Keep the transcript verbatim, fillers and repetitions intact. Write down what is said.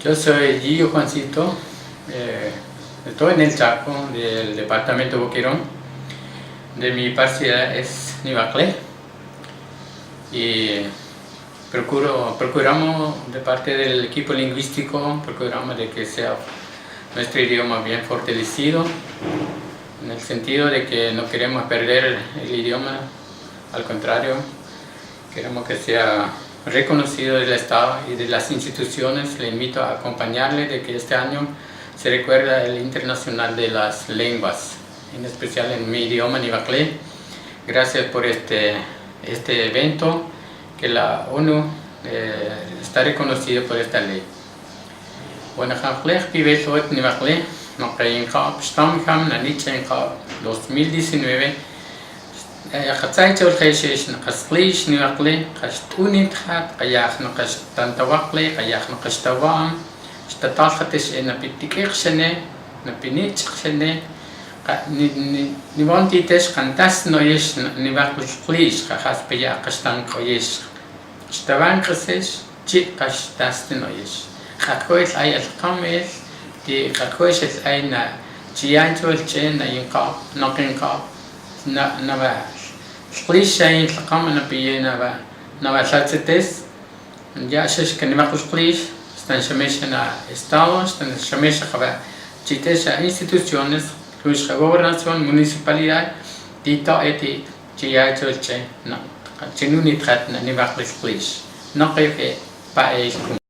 Yo soy Gillo Juancito, eh, estoy en el Chaco, del departamento Boquerón. De mi parcialidad es Nivakle. Y procuro, procuramos de parte del equipo lingüístico, procuramos de que sea nuestro idioma bien fortalecido, en el sentido de que no queremos perder el idioma, al contrario, queremos que sea reconocido del Estado y de las instituciones. Le invito a acompañarle de que este año se recuerda el Internacional de las Lenguas, en especial en mi idioma Nivakle. Gracias por este, este evento, que la ONU, eh, está reconocido por esta ley. Bueno, Nivakle, kibel ot Nivakle, naqi nqa pstam jam, nanicha nqa dos mil diecinueve, eh, katsay chol jesex, naqi sklix Nivakle, kax t'unitjat, kaya naqi xtantawakle, kaya naqi xtawa'an, xtataljatex e napitik'ix xane, napinich'ix xane, ka, ni, ni, nibontitex kantas noyex Nivakle sklix, ka jaspe ya kax tankoyex. Xtabank'isex, chi kax tastinoyex. K'ak'oel ay alkamel, ti k'ak'oel ay na, chi ya chol ch'en na yin kab, naqi nqa, na, naba, sklix ay alkam na piye naba, naba latsetes, ya xex ka Nivakle sklix, stan xamexa na Estado, stan xamexa kaba, chitexa instituciones, lun xa gobernación, municipalidad, ti to e ti, chi ya chol ch'en, na, chi nunitjat na Nivakle sklix. Naqi ke pa el kum.